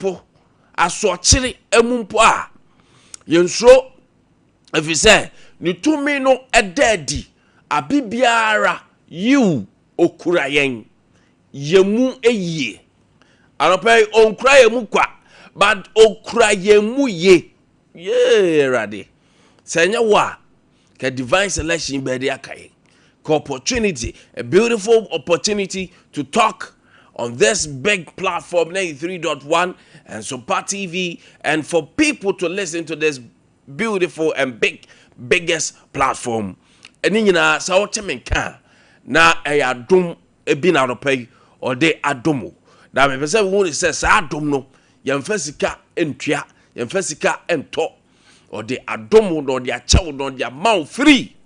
Po asoɔkyere mu mpo a, yɛnsuro, ɛfiri sɛ ne tumi no da adi abe biara. Yiw, okura yɛn yɛn mu yie. Anɔpa yi, ɔnkura yɛn mu kwa, but okura yɛn mu yie. Yee, Awurade, sɛ ɛnyɛ wo a, ka divine selection bɛɛ de aka yɛn. Ka opportunity, a beautiful opportunity to talk on this big platform 93.1 and Sompa TV, and for people to listen to this beautiful and big, biggest platform. Ɛne nyinaa sɛ wote me nka a, na ɛyɛ adom bi na anɔpa yi ɔde adom wo. Na mepɛ sɛ wohu ne sɛ saa adom no, yɛmfa sika ntua, yɛmfa sika ntɔ. Ɔde adom wo na ɔde akyɛ wo na ɔde ama wo free.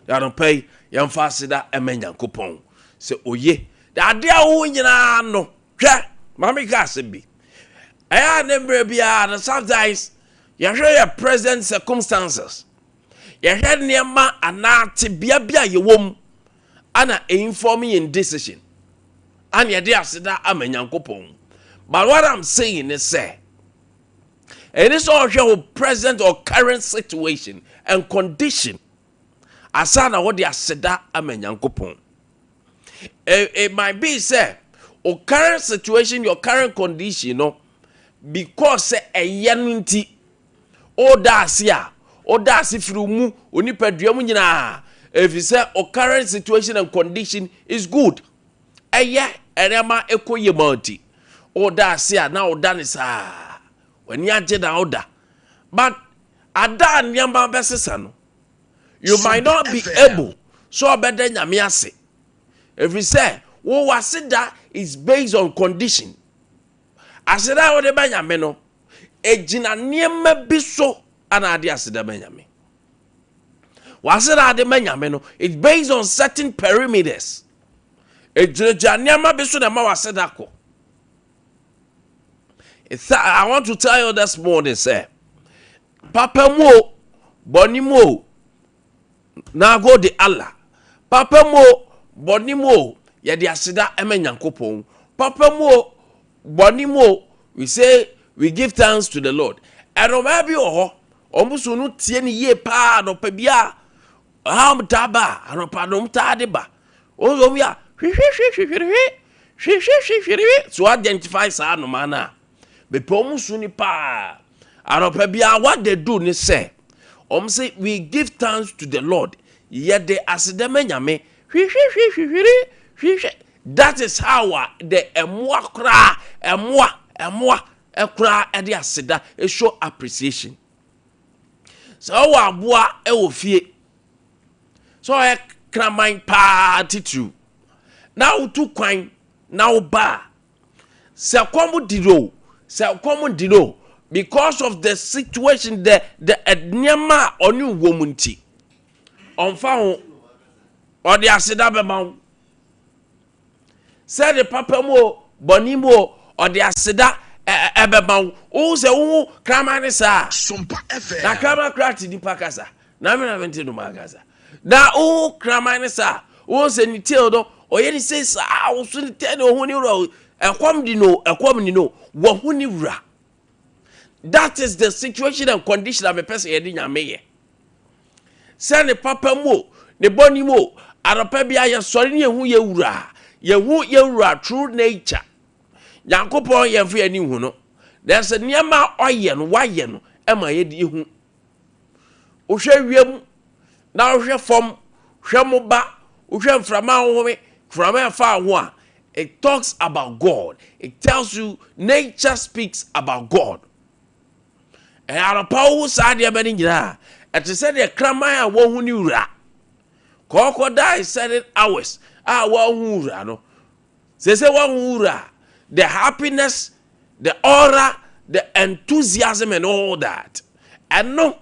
Na anɔpa yi yɛmfa aseda ɛma Nyankopɔn sɛ oye. Na adeɛ a wohu nyinaa no, hwɛ, maame ka asɛm bi. Ɛyɛ a ne mmerɛ biara no, sometimes yɛhwɛ yɛ present circumstances, yɛhwɛ nneɛma anaa tebea bi a yɛwɔ mu ana inform yɛn decision ana yɛde aseda ama Nyankopɔn. But what I'm saying is sɛ ɛne sɛ ɔhwɛ wo present or current situation and condition asa na wɔde aseda ama Nyankopɔn. It might be sɛ o current situation, your current condition no, because sɛ ɛyɛ no nti ɔda ase a ɔda ase firi mu onipadua mu nyinaa, ɛfiri sɛ o current situation and condition is good, ɛyɛ, nneɛma ɛkɔ yie ma nti ɔda ase a na ɔda ne saa, w'ani agye na ɔda. But ada a nneɛma bɛsesa no, you might not be able so ɔbɛda Nyame ase, ɛfiri sɛ wo w'aseda is based on condition. Aseda a wode ba Nyame no egyina nneɛma bi so ana ade aseda ma Nyame. W'aseda ade ma Nyame no, it's based on certain perimeters. Egyinagyina nneɛma bi so na ɛma w'aseda kɔ. I want to tell you this morning sɛ papa mu o, bɔne mu o, na go de Allah. Papa mu o, bɔne mu o, yɛde aseda ɛma Nyankopɔn. Papa mu o, bɔne mu o, we say we give thanks to the Lord. Ɛnɔmaa bi wɔ hɔ, wɔn so no tie ne yie paa. Anɔpa bi a ɔha taa ba a, anɔpa nom taa de ba, wɔn nso wɔn yɛ a hwehwehwehwehwehwe hwehwehwehwehwe so identify saa anomaa no a mepɛ wɔn so ni paa. Anɔpa bi a, what they do ne sɛ wɔn sɛ, "We give thanks to the Lord," yɛde aseda ma Nyame, hwehwehwehwehwere hwehwɛ. That is how a the ɛmoa koraa, ɛmoa ɛkoraa ɛde aseda, show appreciation. Sɛ ɔwɔ aboa ɛwɔ fie, sɛ ɔyɛ kraman paa titiriw, na wotu kwan na woba a, sɛ kɔm di no, sɛ kɔm di no, because of the situation, the nneɛma a ɔne wɔ mu nti, ɔnfa ho, ɔde aseda bɛma wo. Sɛde papa mu o, bɔne mu o, ɔde aseda ɛbɛma wo. Wohu sɛ wohu kraman ne saa Sompa FM. na kraman kora te nipa kasa na me na mente no ma kasa na wohu kraman ne saa, wohu sɛ ne tail no ɔyɛ ne sei saa, woso ne tail ne ɔhu ne wura. Ɛkɔm di no, ɛkɔm di no, wɔhu ne wura. That is the situation and condition a mepɛ sɛ yɛde Nyame yɛ, sɛ ne papa mu o, ne bɔne mu o, anɔpa bi a yɛsɔre ne yɛhu yɛ wura, yɛhu yɛ wura true nature. Nyankopɔn, yɛmfa yɛni hu no, na sɛ nneɛma a ɔyɛ no, wayɛ no ɛma yɛde hu. Wohwɛ wiem na wohwɛ fam, hwɛ mo ba, wohwɛ mframa ahohome, mframa ɛfa ho a, it talks about God. It tells you, nature speaks about God. Ɛyɛ anɔpa wohu saa nneɛma no nyinaa, ɛte sɛ deɛ kraman a wɔhu ne wura kɔɔkɔ die 7 hours a wɔahu wura no sɛ wɔahu wura, the happiness, the aura, the enthusiasm and all that, ɛno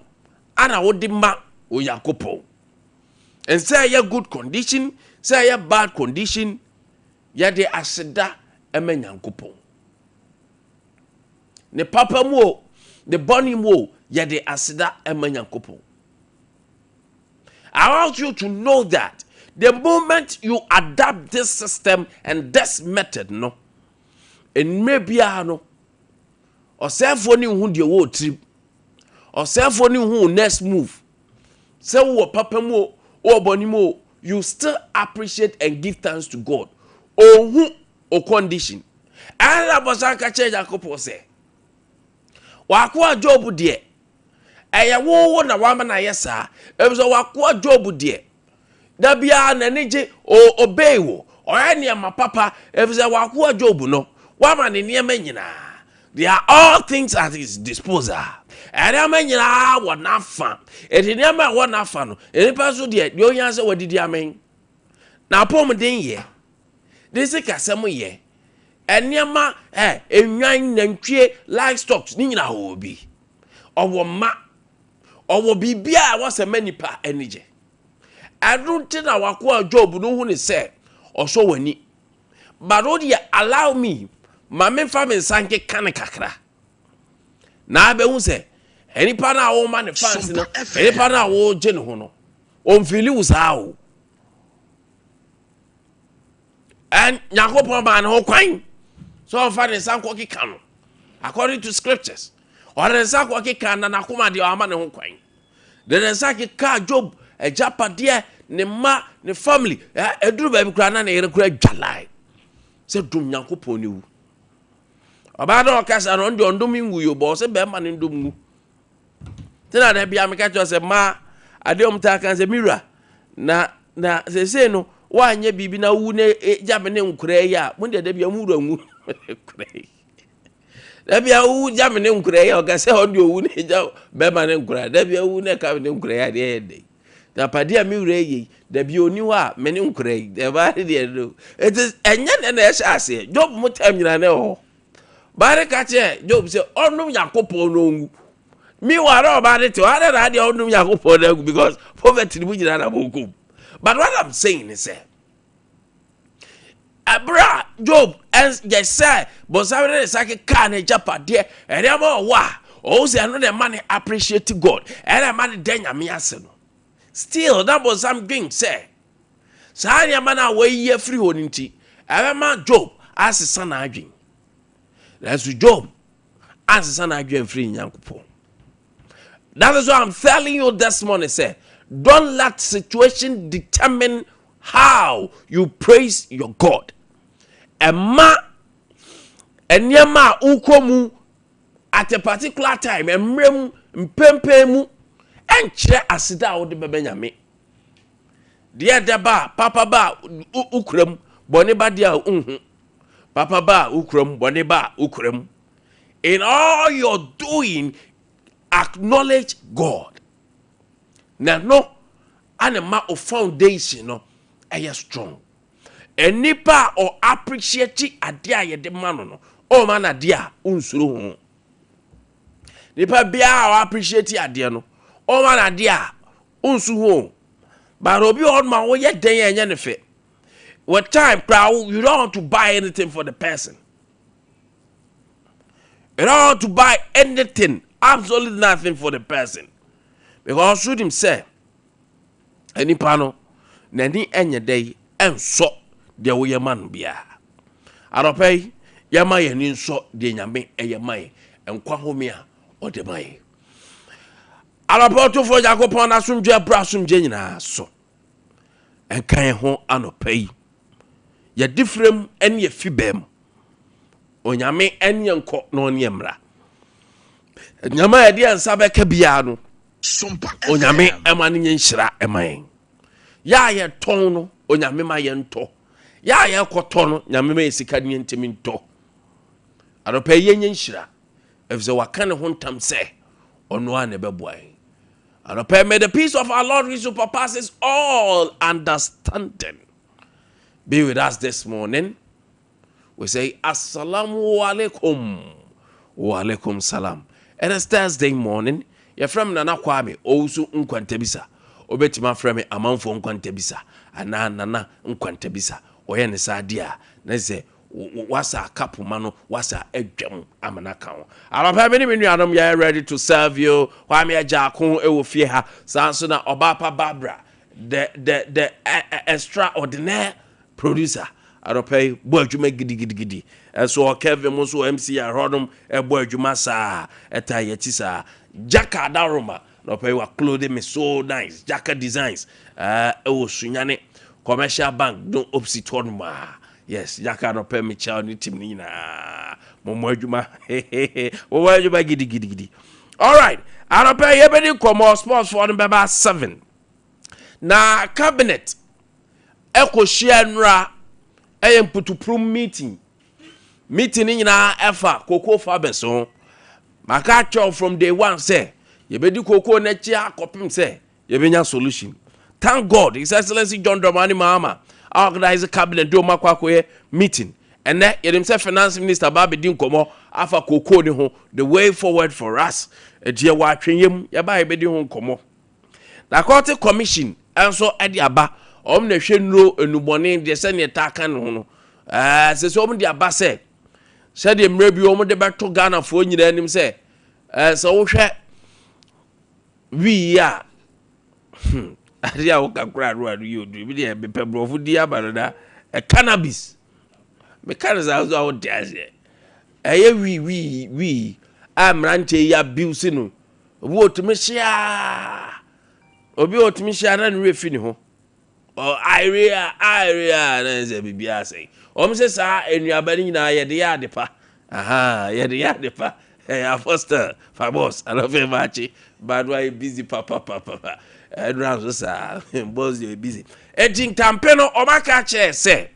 ana wode ma Onyankopɔn. Nsɛ ɛyɛ good condition, sɛ ɛyɛ bad condition, yɛde aseda ɛma Nyankopɔn. Ne papa mu o, ne bɔne mu o, yɛde aseda ɛma Nyankopɔn. I want you to know that the moment you adapt this system and this method no, mmerɛ biara no Ɔsɛefoɔ no nhu deɛ ɛwɔ tirim. Ɔsɛefoɔ no nhu wo next move. Sɛ wowɔ papa mu o, wowɔ bɔne mu o, you still appreciate and give thanks to God. Ɔnhu o condition. Ɛna bɔsan ka kyerɛ Nyankopɔn sɛ, w'akoa Job deɛ, ɛyɛ wo wo na wama no ayɛ saa. Efisɛ w'akoa Job deɛ, da biara n'ani gye, o obey wo, ɔyɛ nneɛma papa. Efisɛ w'akoa Job no, wama ne nneɛma nyinaa. There are all things at his disposal. Nneɛma nyinaa wɔ n'afa. Eti nneɛma a ɛwɔ n'afa no, nnipa nso deɛ, deɛ ohia sɛ wɔdidi amen. N'apɔmuden yɛ, ne sikasɛm yɛ, nneɛma ɛ nnwan, nantwie, livestock ne nyinaa wɔ bi. Ɔwɔ mma, ɔwɔ biribiara a ɛwɔ sɛ ma nipa ani gye. Ɛno nti na w'akoa Job no hu ne sɛ ɔsɔ w'ani. But wo deɛ, allow me ma memfa me nsa nkeka ne kakra. Na abɛhu sɛ nipa no a wɔma ne fans no, nipa no a wɔregye ne ho no, ɔmfili wo saa o. And Nyankopɔn maa ne ho kwan sɛ ɔmfa ne nsa nkɔ keka no according to scriptures. Ɔde ne nsa kɔ keka na n'akoma deɛ, ɔama ne ho kwan. De ne nsa keka Job agyapadeɛ, ne mma, ne family. Ɛduru baabi koraa na ne yere koraa dwalae sɛ dom Nyankopɔn ne wu. Ɔbaa na ɔkasa no, ɔno deɛ ɔndom ngu yi o, bɔ ɔsɛ bɛrima ne ndom ngu. Tena da bia meka kyerɛ sɛ mmaa adeɛ ɔmo taa ka sɛ, "Mewura na seesei no woanyɛ biribi na wowu na gya me ne nkoraa yi a, mo deɛ da bia mo wura ngu nkoraa yi. Da bia wowu gya me ne nkoraa yi a." Ɔka sɛ ɔno deɛ owu na gya bɛrima ne nkoraa, da bia wowu na ɛka me ne nkoraa yi adeɛ yɛ dɛ na padeɛ a me wura yi, da bia oni hɔ a, me ne nkoraa yi ɛbaa ne deɛ no. Eti ɛnyɛ ne na ɛhyɛ aseɛ. Job mo time nyinaa na ɛwɔ hɔ. Baare ka kyerɛ Job sɛ ɔnom Nyankopɔn no ɔnwu. Meanwhile, na ɔbaa ne te hɔ ada na adeɛ ɔnom Nyankopɔn no agu because poverty no mu nyinaa na wɔkɔ mu. But what I'm saying is sɛ ɛberɛ a Job yɛ sɛ bɔnsam de ne nsa kekaa ne agyapadeɛ, nneɛma ɔwɔ a ɔwɔ sɛ ɛno na ɛma ne appreciate God, ɛna ɛma ne dɛ Nyame ase no, still na bɔnsam dwen sɛ saa nneɛma no a wɔayi afiri hɔ no nti ɛbɛma Job asesa n'adwen. Nanso Job ansesa n'adwen afiri Nyankopɔn. That is why I'm telling you this morning say, don't let situation determine how you praise your God. Ɛma nneɛma a wokɔ mu at a particular time, mmerɛ mu mpempem mu, ɛnkyerɛ aseda a wode bɛbɛ Nyame. Deɛ ɛdɛ ba a, papa ba a, wokura mu, bɔne ba deɛ a, nhu. Papa ba a, wokura mu, bɔne ba a, wokura mu. In all your doing, acknowledge God. Na no ana ma o foundation no ɛyɛ strong. Nipa a ɔ appreciate adeɛ a yɛde ma no, ɔma no adeɛ a onsuro ho. Nipa biara a ɔ appreciate adeɛ no, ɔma no adeɛ a onsu ho. But obi wɔ hɔ nom a woyɛ den a ɛnyɛ ne fɛ. With time koraa, you don't want to buy anything for the person. You don't want to buy anything, absolutely nothing for the person, because wonim sɛ nipa no n'ani nyɛ dɛ ɛnsɔ deɛ woyɛ ma no biara. Anɔpa yi, yɛma yɛn ani nsɔ deɛ Nyame ɛyɛ ma yɛn, nkwa home a ɔde ma yɛn. Anɔpa, ɔtofoɔ Nyankopɔn n'asomdwe ɛbrɛ asomdwe nyinaa so ɛnka yɛn ho anɔpa yi. Yɛde frɛ ne yɛfi bɛn mu, Onyame ɛne yɛn nkɔ na ɔne yɛn mmra. Nneɛma a yɛde yɛn nsa bɛka biara no, Onyame ɛma no nyɛ nhyira ɛma yɛn. Yɛ a yɛtɔn no, Onyame ma yɛntɔ. Yɛ a yɛkɔtɔ no, Nyame ma yɛ sika ne yɛntumi ntɔ. Anɔpa yi, yɛnyɛ nhyira ɛfiri sɛ waka ne ho ntam sɛ ɔno a na ɛbɛboa yɛn. Anɔpa yi, may the peace of our Lord which surpasses all understanding be with us this morning. We say assalamu alaikum wa alaikum salam. It is Thursday morning. Yɛfrɛ me Nana Kwame Owusu Nkwantabisa. Wobɛtumi afrɛ me Amanfoɔ Nkwantabisa anaa Nana Nkwantabisa. Ɔyɛ ne saa adeɛ a na sɛ wasa akapoma no wasa adwam ama no aka ho. Anɔpa, me ne me nuanom yɛyɛ ready to serve you. Kwame Agyako wɔ fie ha. Saa nso na Ɔbaapa Barbara, the extraordinaire producer, anɔpa yi bɔ adwuma gidigidigidi. Ɛso Kevin mo nso MC ahɔnom ɛbɔ adwuma saa, ɛta yɛkyi saa. Jaka Adaroma na ɔpɛ wa clothing me so nice. Jaka Designs ɛwɔ Sunyane Commercial Bank no opposite hɔ nom a. Yes, Jaka na ɔpɛ me kyɛw ne team ne nyinaa. Mo adwuma, mo adwuma gidigidigidi. Alright, anɔpɛ yɛbɛdi nkɔmmɔ. Sports foɔ no bɛba 7 na cabinet ɛkɔhyia nnora, ɛyɛ mputupurum meeting. Meeting no nyinaa ɛfa cocoa farmers ho. Maka akyerɛw from day one sɛ yɛbɛdi cocoa n'akyi akɔpem sɛ yɛbɛnya solution. Thank God, His Excellency John Dramani Mahama organize cabinet de ɔmo akɔ akɔyɛ meeting. Ɛnɛ yɛnim sɛ Finance Minister ba abɛdi nkɔmmɔ afa cocoa ne ho, the way forward for us. Ɛti yɛwɔ atwenyɛm, yɛba yɛbɛdi ho nkɔmmɔ. Narcotic Commission nso de aba. Ɔmo na ɛhwɛ nnuro enubɔne deɛ, sɛdeɛ taa ka ne ho no, sɛ ɔmo de aba sɛ sɛdeɛ mmerɛ bi ɔmo de bɛto Ghanafoɔ nyinaa anim sɛ wohwɛ wii a, adeɛ a woka kora ano ano yɛ oduru bi deɛ, mepɛ borɔfo di aba no na cannabis meka no saa so a, wote aseɛ. Ɛyɛ wii wii wii a mmeranteɛ yi abuse no. Obi otumi hyia, obi otumi hyia na ne werɛ fi ne ho. Ɔ ayere a ayere a na sɛ biribi asɛe. Wɔn sɛ saa nnuaba no nyinaa yɛde yɛ ade pa. Aha, yɛde yɛ ade pa. Ɛyɛ Apostle Fabos anɔfɛ maakye baado ayɛ busy papapapa. Ɛnura nso saa boss yɛ busy. Eti ntampe no, ɔmo aka kyerɛ sɛ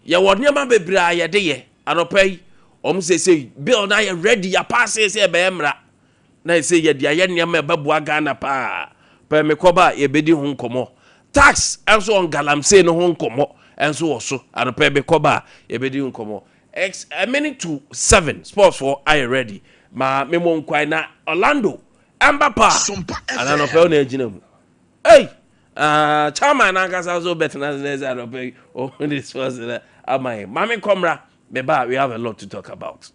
yɛwɔ nneɛma bebree a yɛde yɛ. Anɔpɛ yi ɔmo sɛ bill na yɛ ready, yɛ pass sɛ ɛbɛyɛ mmara na sɛ yɛde ayɛ nneɛma ɛbɛboa Ghana paa. Pɛ mekɔba a, yɛbɛdi ho nkɔmmɔ. Tax nso on galamsey no ho nkɔmmɔ nso wɔ so. Anɔpɛ mekɔba a, yɛbɛdi ho nkɔmmɔ. X a minute to 7, sports for ayɛ ready ma memo nkwan na Orlando ɛmba paa. Sompa ana FM. Anɔpɛ wo na agyina mu. Ei, chairman nankasa so bɛtena se sɛ anɔpɛ yi ɔhu de sports no ama yɛ. Mame kɔmmra meba, we have a lot to talk about.